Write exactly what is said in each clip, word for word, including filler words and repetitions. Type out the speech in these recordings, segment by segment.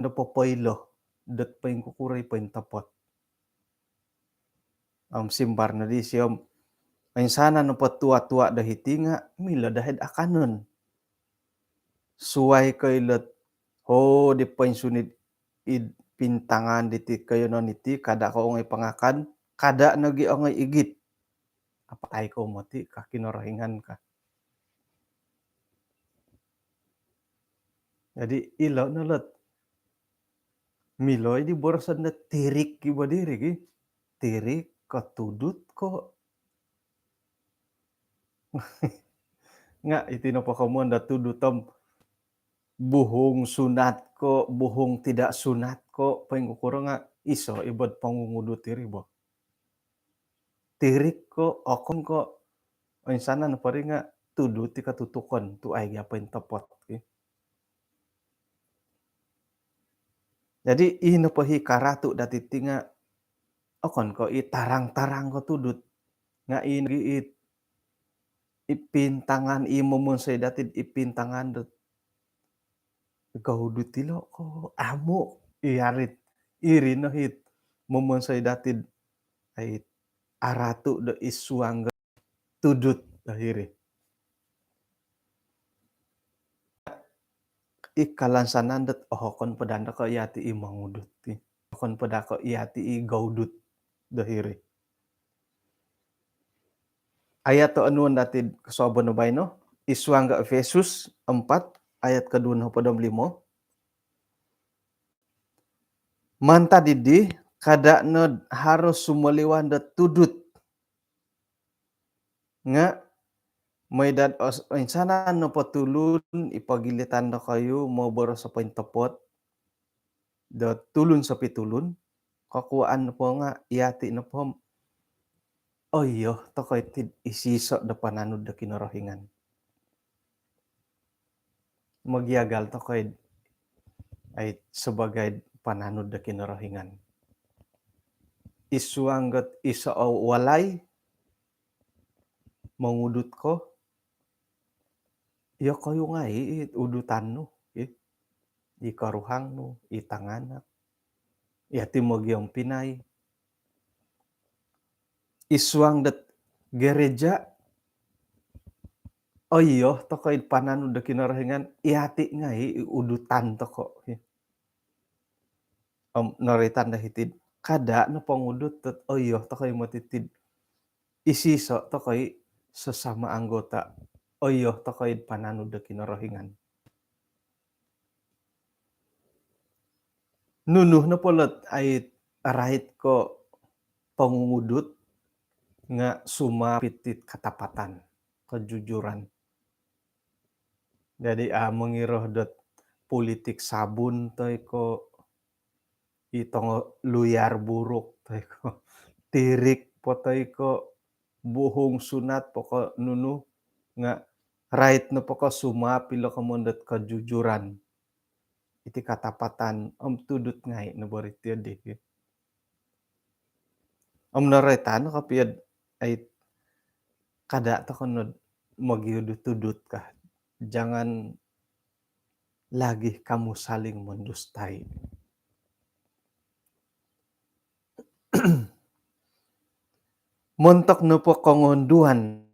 do popoilo dot poingkukuro i pointopot. Om simbar no disio om, oinsanan nopo tua-tua do hiti nga milo dahai do akanon. Suai ko ilot, ho, di poinsuni id pintangaan diti koiyonon iti, kada ko ongoi pangakan, kada nogi ongoi igit. Apatai ko moti ka Kinorohingan ka. Jadi ilo no lot. Milo i di boroson do tirik ki bo diri ki. Tirik ko tudut ko. Nga iti nopo komoyon do tudut om buhung sunat ko, buhung tidak sunat ko, poingkukuro nga iso i bo do pongungudut iri bo. Tirik ko, okon ko, oinsanan nopo ri nga tudut i katutukon, tu ai gia pointopot ki. Jadi i nopo hi karatu dati ti nga okon ko i tarang-tarang ko tudut. Nga i nogi i, i pintangaan i momonsoi dati i pintangaan dot gaudut ilo ko amu i arit. Iri no hit momonsoi dati ai aratu do id suang do tudut do hiri. I kalansanan dot, oh, okon po daa ko iyati i mongudut ti. Okon po daa ko iyati i gaudut do hiri. Ayat to onuon dati kosuabon do baino, id suang do Efesus empat ayat koduo nohopod om limo. Mantad diri, kada no haro sumoliwan do tudut. Nga mooi daa do os-, oinsanan nopo tulun i pogilitan dokoyu moboros o pointopot do tulun sopi tulun, kokuaan nopo nga iyati nopo om, oh iyo, tokoi ti do isiso do pananud do Kinorohingan. Mogiagal tokoi do ai sebagai pananud do Kinorohingan. Id suang dot iso o walai mongudut ko, iyokoyu ngai i udutan nu, i, i koruhang nu, i tanganak, iyati mogiompinai. Id suang dot gereja, oh iyo, tokoi do pananud do Kinorohingan, iyati ngai i udutan toko. Om noroitan do hiti do, kada no pongudut dot, oh iyo, tokoi moti ti do isiso tokoi sesama anggota. Oh iyo, tokoi do pananud do Kinorohingan. Nunu nopo lot ai rait ko pongungudut nga sumaap iti katapatan, kejujuran. Jadi, ah, mongiro dot politik sabun toi ko i tongo luyar buruk toi ko tirik po toi ko buhung sunat po ko nunu nga rait nopo ko sumaap ilo komoyon dot kejujuran. Iti katapatan om tudut ngai no bo ri ti di. Om noroitan kopio do ai kada toko no do mogiudut-udut ka. Jangan lagi kamu saling mendustai. Montok nopo kongonduan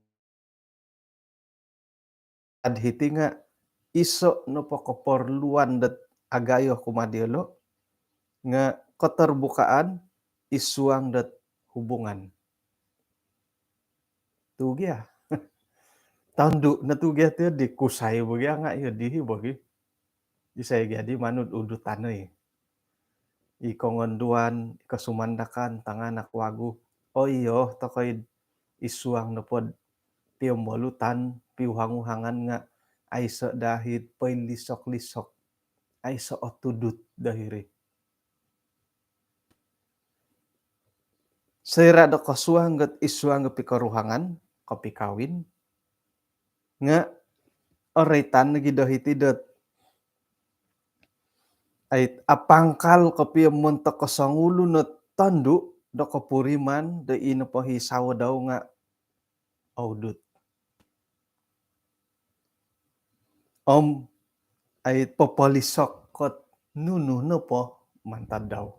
id hiti nga iso nopo keperluan dot agayo kumaa diolo nga keterbukaan id suang dot hubungan. Tu gia. Tondu no tu gia ti di kusai bo gia nga iyo dihi bo gi. Isai gia di manu do udutan oi. I kongonduan, i kosumandakan, tanganak wagu. Oh iyo, tokoi id suang nopo do piombolutan, piuhang-uhangan nga aiso dahai do poilisok-lisok, aiso o tudut do hiri. Soira do kosuang dot id suang do pikoruhangan, kopikawin, nga oroitan nogi do hiti dot ai apangkal kopio montok ko songulun o tondu do kopuriman do i nopo hi sawo dau nga oudut. Om ai popolisok ko do nunu nopo mantad dau.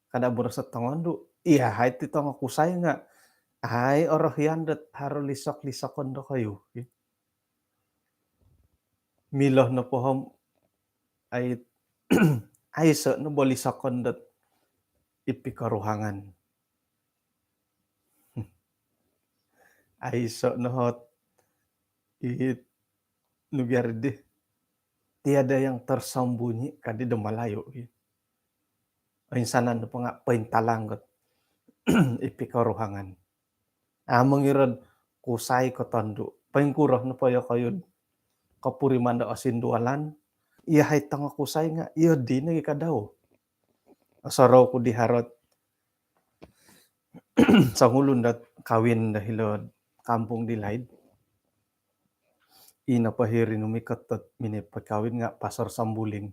Kada boroso tongondu, iyahai ti tongokusai nga ai orohian dot haro lisok-lisokon dokoyu. Milo nopo om ai, aiso no bo lisokon dot i pikoruhangan. Aiso no ot i, nu gia di, tiada yang tersembunyi kadi do Malayu. Oinsanan nopo nga pointalang ot i pikoruhangan. Amu ngiro'd kusai ko tondu. Poingkuro nopo iyokoyu'd kopuriman do osindualan, iyahai tongokusai nga iyo di nogi ka dau. Osorou ku di haro ot songulun dot kawin do hilo'd kampung di laid. Ino po hiri numikot dot minoi po kawin nga Pastor Sambuling.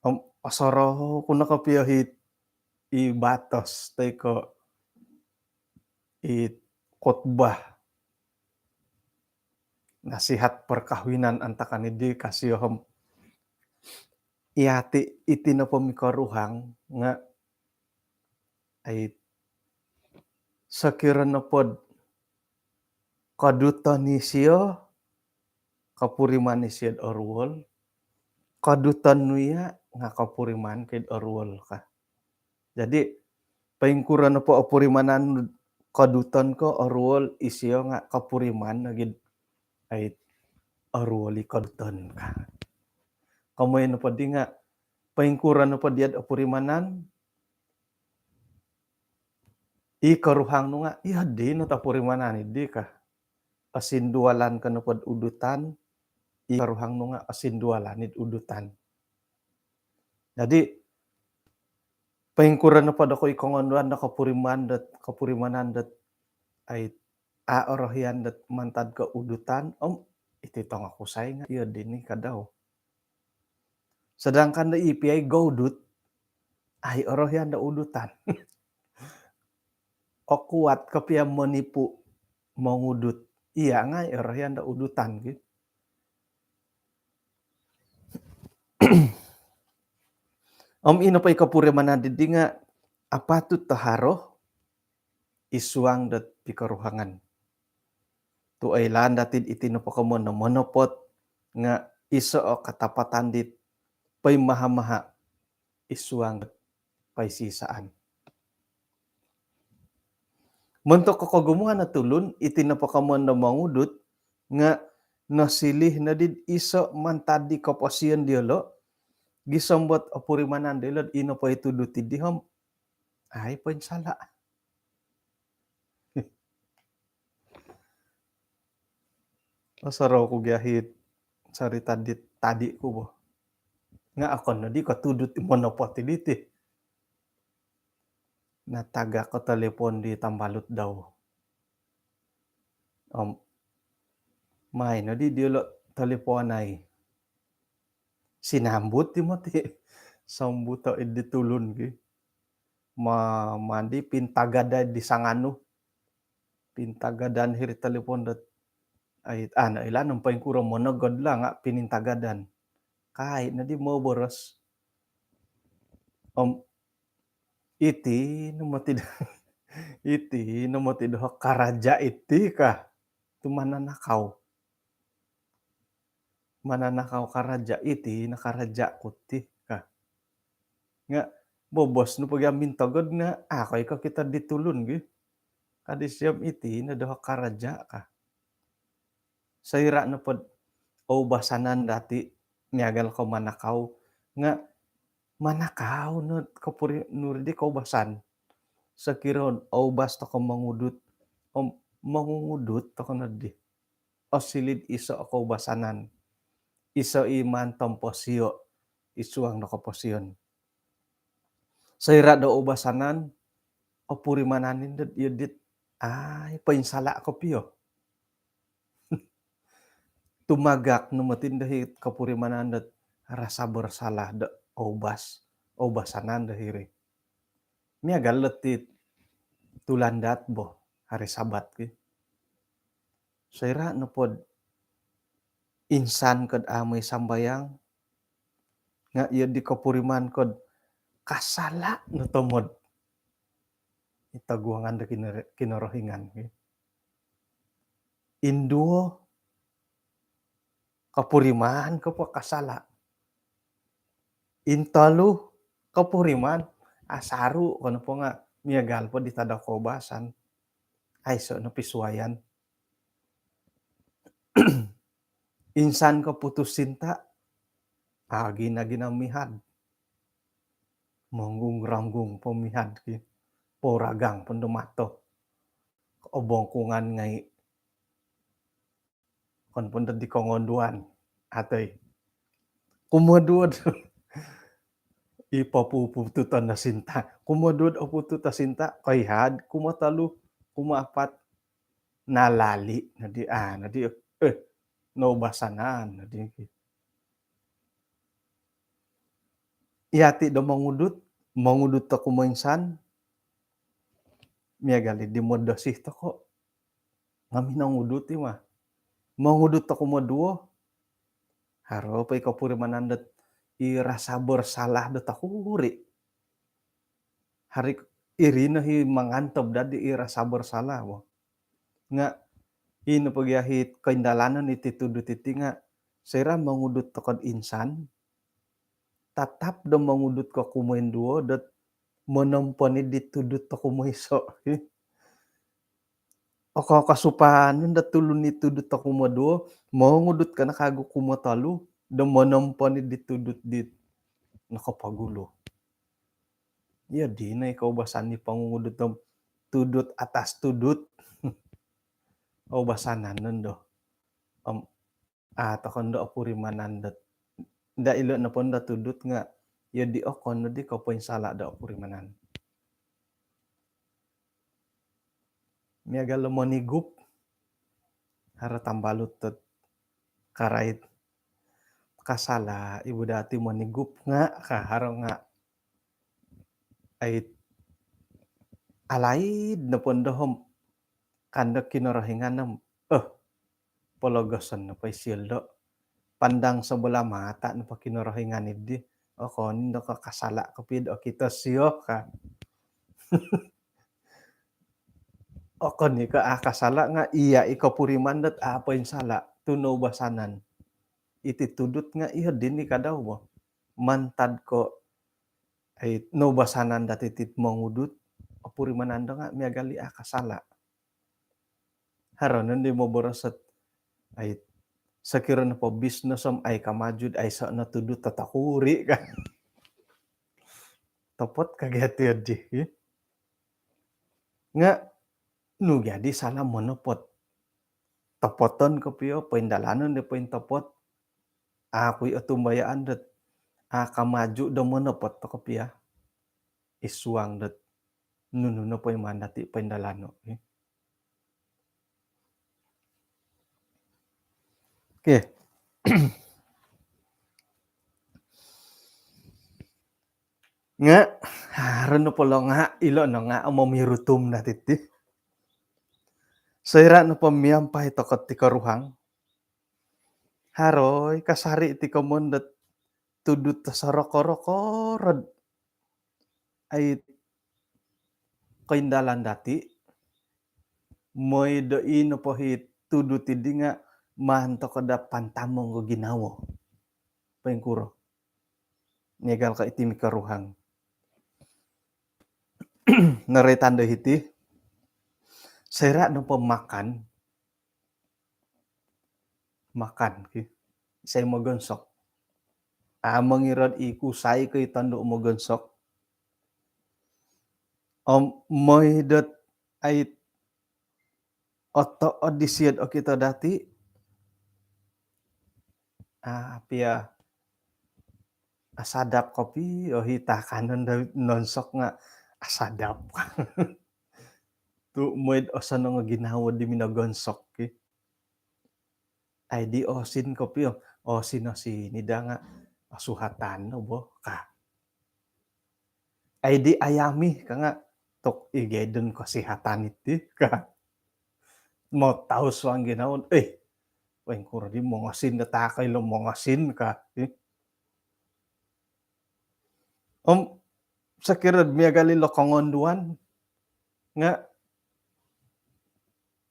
Om osorou ku no kopio it i batos toi ko i khotbah nasihat perkahwinan antakan di kasio om, iyati, iti nopo mikoruhang nga ai, sokiro nopo'd koduton isio, kopuriman isio'd oruol, koduton nu iya nga kopuriman ko'd oruol ka. Jadi poingkuro nopo opurimanan, koduton ko oruol isio nga kopuriman nogi'd ai oruol i koduton ka. Komoyon nopo di nga poingkuro nopo dia'd opurimanan, i koruhang nu nga iyo di no topurimanan di ka. Osindualan ko nopo'd udutan, i koruhang nu nga osindualan id udutan. Jadi poingkuro nopo dokoyu i kongonduan do kopuriman dot, kopurimanan dot ai a orohian dot mantad ko udutan, om iti tongokusai nga iyo di ni ka dau. Sedangkan do i piai goudut, ai orohian do udutan. Okuat kopio monipu mongudut, iya nga ai orohian do udutan ki. Om ino po i kopurimanan di nga apatut do haro id suang dot pikoruhangan. Tu oilaan dati'd iti nopo komoyon do monopot nga iso o katapatan dit poimaha-maha id suang dot poisisaan. Montok ko kogumuan o tulun, iti nopo komoyon do mongudut nga nosiliu nodi'd iso mantad di koposion diolo, gisom dot opurimanan diolo ino po i tudut di om ai poinsala. Osorou ku gia it sorita di tadi ku bo. Nga okon nodi ko tudut i monopot i diti. Natagak ko telepon di tambalut dau. Om mai nodi diolo teleponai. Sinambut i moti. Sambuto id di tulun ki. Ma, mandi pintagadan di sanganu. Pintagadan hiri telepon dot ai, ana ilaan om poingkuro monogod lah nga pinintagadan. Kai nodi moboros. Om iti no moti do, iti no moti do karaja iti ka. Tu mananakau. Mananakau karaja iti no karaja ku ti ka. Nga bobos nu pogi amin togod nga, ah, koi ko kita di tulun gi. Kadi siam iti no doho karaja ka. Soira nopod oubasanan dati miagal ko manakau nga manakau no kopuri nuri di koubasan. Sokiro oubas toko mongudut, om mongungudut toko nodi. Osilid iso koubasanan. Iso i maan tomposio id suang do koposion. Soira do oubasanan, opurimanan indo iyo dit, ai, poinsala kopio. Tumagak no moti do hi kopurimanan dot rasa bersalah do oubas, oubasanan do hiri. Miagal dot ti tulandaat bo, hari Sabat ki. Soira nopod insan kod amoi sambayang, Nga' iyo di kopuriman ko'd kasala' no tomod i toguangan do Kinor-, Kinorohingan. Induo, kopuriman ko po kasala'. Intolu, kopuriman asaru' ko nopo nga' miagal po di tadau koubasan. Aiso' no pisuayan. Insan ko putus sinta, agi-agi no mihad. Monggung-ronggung po mihad ki. Poragang po do mato. Obongkungan ngai'. Okon po do di kongonduan. Atoi. Kumoduo do i popupututon do sinta. Kumoduo do opututo sinta. Koihad, kumotolu, kumaapat. Nalali' nodi, ah, nodi, eh, noubasanan nodi. Iyati' do mongudut, mongudut toko' kumoinsan, miagal i di modosi toko'. Nga' minongudut i ma. Mongudut toko' kumoduo, haro po i kopurimanan dot i rasa bersalah dot tokuri'. Haro iri no i mangantob dadi i rasa bersalah bo. Nga' ino pogi ahi koindalanon iti tudut iti nga' soira' mongudut toko'd insan, tatap do mongudut ko kumoinduo dot monompon i di tudut to kumoiso'. Oko kosupanon do tulun i tudut to kumoduo, mongudut ko no kagu kumotolu do monompon i di tudut di nokopogulu. Iyo dino i koubasan i pongungudut om tudut atas tudut. Koubasanan nondo. Om a' toko' nondo opurimanan dot, nda' ilo' nopo nondo tudut nga' iyo di okon nodi kopoinsala' do opurimanan. Miagal do monigup, haro tambalut dot karait, kasala' i bo dati monigup nga' ka, haro nga' ai alaid nopo nondo om kando Kinorohingan om, eh, pologoson nopo i sio do pandang sebelah mata nopo Kinorohingan iddi. Okon i' ko kasala' kopio do okito sio ka. Okon i' ko a' kasala' nga' iya i kopuriman dot a' poinsala' tu' noubasanan. Iti tudut nga' iyo dini kadau bo. Mantad ko ai noubasanan dati tit mongudut, opurimanan do nga' miagal i a' kasala'. Haro nondi moboros ot ai sokiro nopo bisnes om ai kamaju'd aiso' no tudut totokuri' ka. Topot ka gia ti oddi. Nga' nu gia di sala' monopot. Topoton kopio, poindalanon di pointopot. A' ku i' otumbayaan dot a' kamaju' do monopot toko' pia id suang dot nunu nopo i maan dati' poindalano'. Okey. Nga' haro nopo lo nga' ilo' no nga' momirutum dati' ti. Soira' nopo miampai toko' ti koruhang, haro i' kasari' ti komoyon dot tudut do sorokor-rokor ot ai koindalan dati', moi do i nopo i tudut iddi nga' maan toko' daa pantamong o ginawo. Poingkuro? Miagal ko iti mikoruhang. Noroitan do hiti, soira' nopo makan, makan ki, isai mogonsok? A' mongirad i kusai ko i tondu' mogonsok. Om moi dot ai otood i sio'd okito dati', a' pia asadap kopio i taakanon do nonsok nga' asadap. Tu' moi'd osonong o ginawo di minogonsok ki. Ai di osin kopio, osin-osin i daa nga' osuhatan no bo ka. Ai di ayami ka nga' tok i gia don kosihatan iti ka. Mau tau suang ginawo, eh, poingkuro di mongosin do taakoi lo mongosin ka. Eh. Om sokiro miagal ilo kongonduan nga,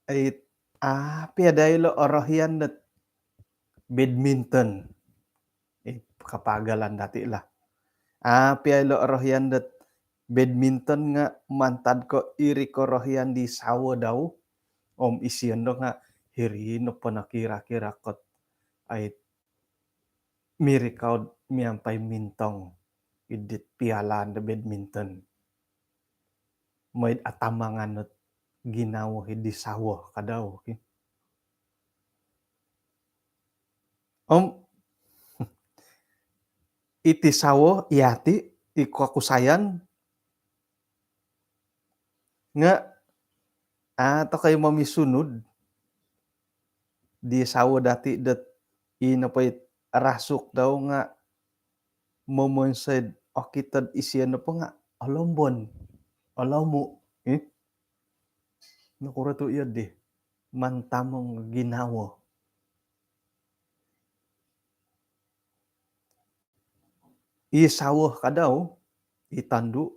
ai, api ada ilo orohian dot badminton. Eh, kapagalan dati lah. Api ilo orohian dot badminton nga mantad ko iri korohian di sawo dau. Om isio ndo nga hiri nopo nokira-kira kot, ai, mirikau miampai mintong id dit pialaan do badminton. Maid atamangan ot ginawo di sawo kadau, ki. Om iti sawo, yati, i kokusayan nga, ah, tokou momisunud di sawo dati dot ino po it rasuk dau nga momonsoi do okito do isio nopo nga olombon, olomu, eh. Nokuro tu iyo di mantamong ginawo. I sawo kadau, i tondu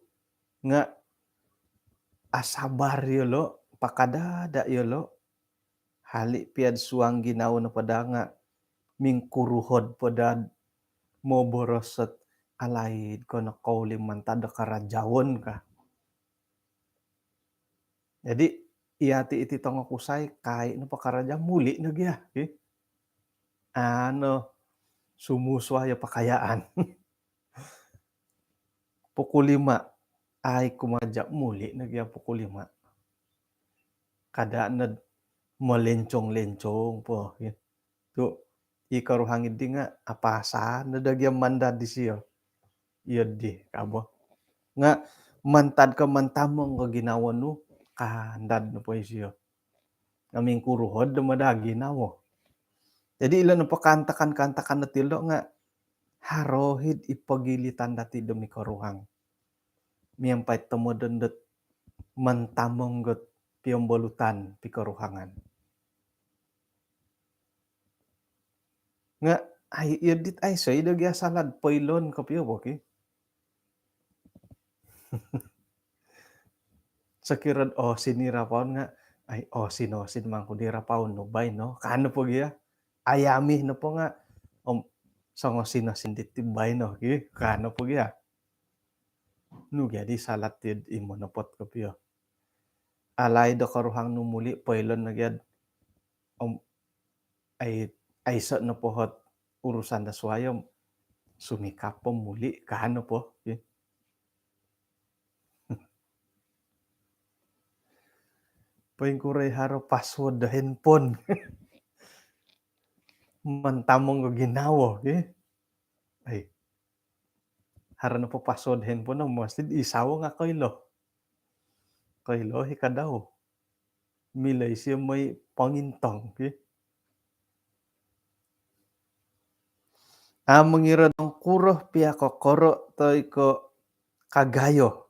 nga asabar yolo, pakadada yolo. Hali pia do suang ginawo nopo daa nga mingkuruhod po daa moboros dot alaid ko nokoulim mantad do karajaon ka. Jadi, yati iti tongokusai, kai nopo karaja, muli no gia, ki. Ano, sumusuai o pakayaan. Pukul lima, ai kumaja, muli no gia pukul lima. Kada no do melencong-lencong po, ki. Tu i koruhang di nga apasal no daa gia mandad disio. Iyo di, kabo. Nga mantad ko mantamong ko ginawo nu, kandad nopo isio. Nga mingkuruhod do mada ginawo. Jadi ilo nopo kaantakan-kaantakan dot ilo nga haro hid i pogilitan dati do mikoruhang. Miampai tomodon dot mantamong got piombolutan pikoruhangan. Nga, ai, iyo dit, ai, soi do gia salad poilon kopio bo, ki. Sokiro do osin i rapaon nga, ai, osin-osin mangku di rapaon nu baino, ka nopo gia. Ayami nopo nga, om, songosin-osin diti baino, ki, ka nopo gia. Nu gia di salad ti id monopot kopio. Alaid do koruhang nu muli, poilon no gia do, om, ai, aiso nopo ot urusan do suai om sumikap po muli, ka nopo, ki. Poingkuro i haro password do handphone. Mantamong ko ginawo, ki. Ai. Haro nopo password handphone nu, mositi i sawo nga koilo. Koilo i kadau. Milo isio moi pongintong, ki. Amu ngira dong kuro pia kokoro toi ko kagayo.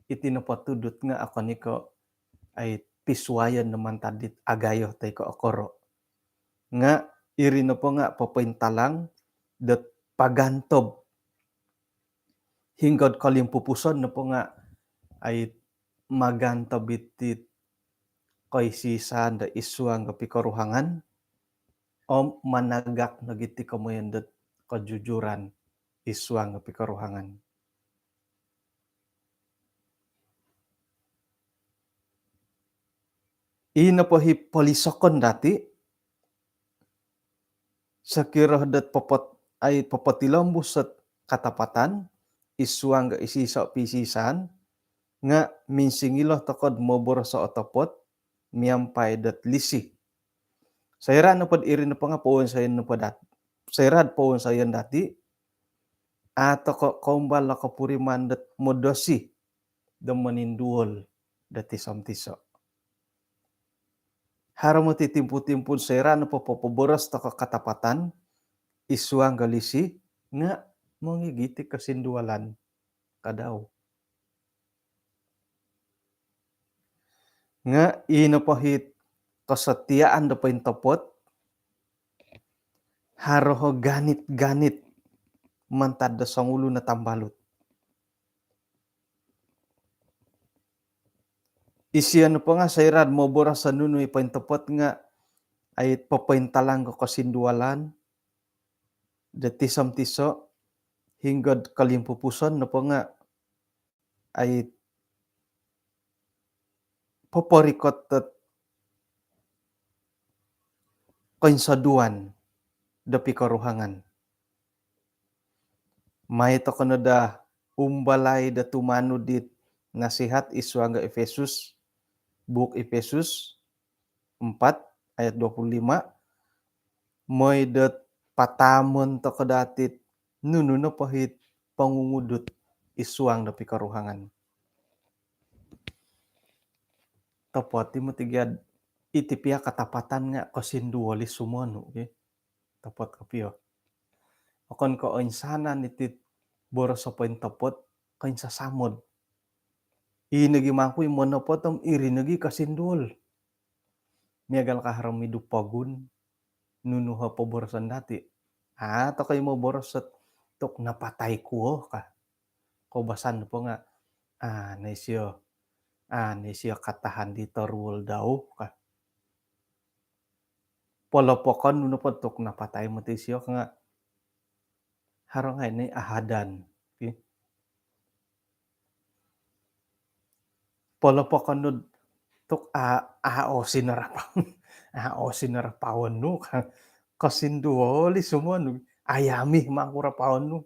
Iti nopo tudut nga okon i ko, ai, pisuayan no mantad dit agayo toi ko okoro. Nga iri nopo nga popointalang dot pagantob. Hinggo do kolimpupuson nopo nga, ai, magantob iti koisi-isaan do id suang do pikoruhangan, om managak nogi iti komoyon dot kejujuran id suang do pikoruhangan. I nopo i polisokon dati, sokiro dot popot-, ai, popotilombus dot katapatan id suang do isiso-piisisaan, nga minsingilo tokou do moboros o otopot miampai dot lisi. Soira nopo do iri nopo nga powonsoyon nopo dat-, soira do powonsoyon dati, a tokou koumbal o kopuriman dot modosi do moninduol do tiso-tiso. Haro moti timpu-timpu soira nopo popoboros tokou katapatan id suang do lisi nga mongigit i kosinduolan kadau. Nga i nopo it kesetiaan do pointopot, haro o ganit-ganit mantad do songulun o tambalut. Isio nopo nga' soira'd moboros o nunu i pointopot nga' ai popointalang ko kosindualan do tiso-tiso, hinggod kolimpupuson nopo nga' ai poporikot dot koinsoduan do pikoruhangan. Mai toko no daa umbalai do tumanud dit nasihat id suang do Efesus, buuk Efesus empat ayat dua puluh lima, moi dot pataamon toko daa tit nunu nopo it pongungudut id suang do pikoruhangan. Topot i moti gia, iti pia katapatan nga' kosinduol i sumonu, ki. Topot kopio. Okon ko oinsanan iti boros o pointopot, koinsasamod. I nogi mangkui monopot om iri nogi kosinduol. Miagal ka haro midu pogun, nunu ho poboroson dati. A' toko i moboros dot tuk napatai kuo ka. Koubasan nopo nga', a' no isio, a' no isio katahan di toruol dau ka. Polopokon nu nopo tuk napatai moti isio ka nga' haro ngai' ni ahadan, ki. Polopokon nu tuk a', a' osinarapaon, a' osinarapaon nu ka. Kosinduol i sumonu, ayami mangku rapaon nu.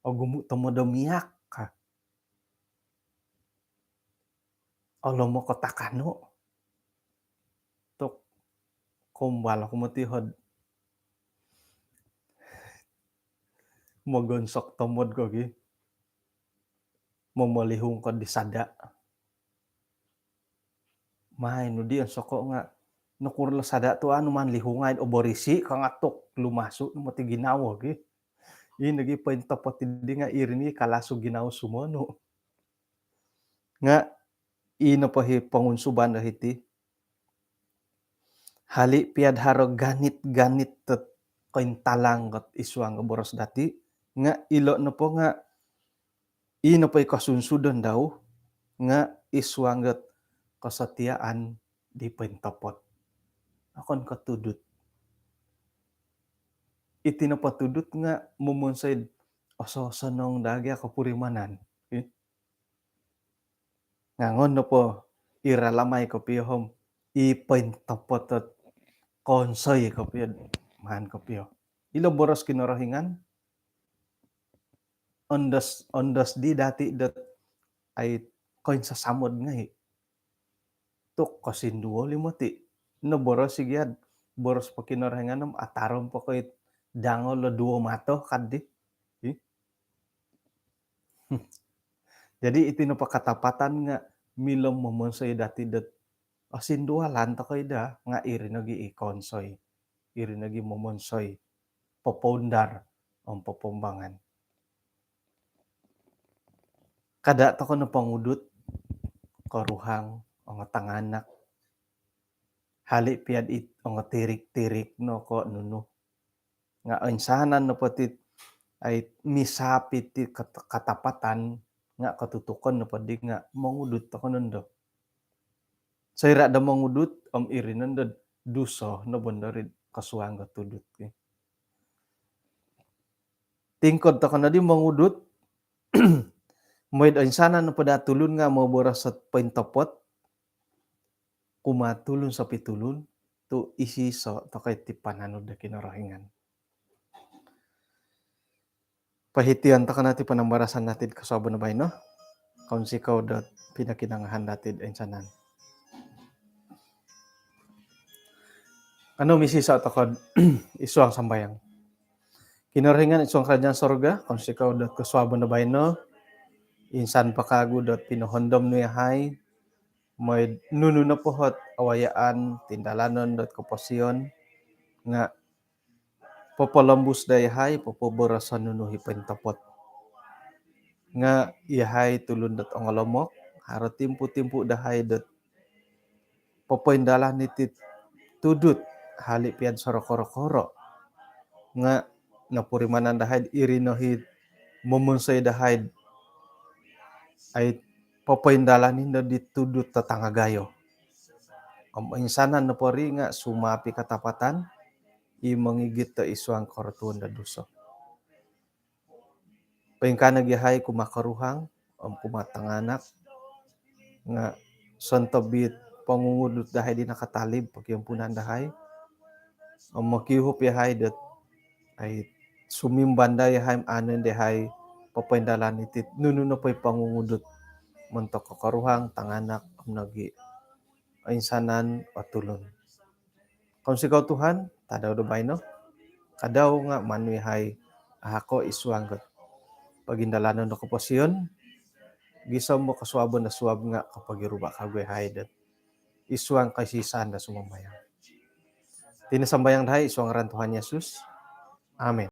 Ogumu tomod o miak ka. Olomok o takano. Tuk, kombal oku moti hod mogonsok tomod ko gi. Momolihung ko di sada. Mai nu di onsoko nga' nokuro lo sada tu anu maan lihungai, oborisi ka nga' tuk lumasu' no moti ginawo gi. I nogi pointopot di nga' iri ni kalasu ginawo sumonu. Nga' i nopo i pongunsuban do hiti, hali' pia'd haro ganit-ganit dot kointalang dot id suang do boros dati, nga' ilo nopo nga' i nopo i kosunsudon dau nga' id suang dot kosotiaan di pointopot. Okon ko tudut. Iti nopo tudut nga' momonsoi do ososonong daa gia kopurimanan. Ih. Nga' ngon nopo iralamai kopio om i pointopot dot konsoi kopio, maan kopio. Ilo boros Kinorohingan, ondos, ondos di dati dot ai koinsasamod ngai'. Tuk kosinduol i moti. Noboros i gia dot boros po Kinorohingan om atarom po ko it dangol o duo mato kaddi. Ih. Jadi iti nopo katapatan nga' milo momonsoi dati dot osindualan toko i daa nga' iri nogi i konsoi. Iri nogi momonsoi, popoundar om popoumbangan. Kada' toko no pongudut, koruhang, ongo tanganak. Hali' pia'd it ongo tirik-tirik no ko nunu. Nga' oinsanan nopo ti ai misapi ti kat-, katapatan nga' kotutukon nopo di nga' mongudut toko nondo. Soira' do mongudut om iri nondo duso no bondo ri kosuang do tudut. Tingkod toko nodi mongudut, moi'd oinsanan nopo daa tulun nga' moboros dot pointopot kumaa tulun sopi tulun tu' iso-iso toko i ti pananud do Kinorohingan. Pohition toko no ti panambarasan dati'd kosuabon do baino. Kounsikou dot pinokinongohan dati'd oinsanan. Kanou misiso' toko'd id suang sambayang. Kinorohingan id suang karajaan sorga, kounsikou dot kosuabon do baino, insan po kagu dot pinohondom nu yahai, moi'd nunu nopo ot awayaan, tindalanon dot koposion, nga' popolombus daa yahai, popoboros o nunu i pointopot. Nga' yahai tulun dot ongolomok, haro timpu-timpu dahai dot popoindalan iti tudut, hali' pia'd soro koro-koro. Nga' nopurimanan dahai'd iri no i momonsoi dahai ai popoindalan indo di tudu tatangagayo. Om insanan nopo ri nga sumapi katapatan i mongigit do isuang korotuon do duso. Poingkaa nogi yahai kumaa koruhang om kumaa tanganak nga sontob it pongungudut dahai di nakatalib pokiampunan dahai. Om mokiuhup yahai dot ai sumimban daa yahai anu dahai popoindalan iti nunu nopo i pongungudut montok koruhang, tanganak om nogi insanan o tulun. Kounsikou Tuhan, tadau do baino. Kadau nga manu yahai ahako isuang got pogindalanon do koposion, gisom do kosuabon do suab nga kopogiruba kagu yahai dot isuang kaisisan do sumambayang. Tini sambayang dahai isuang ngaran Tuhan Yesus. Amin.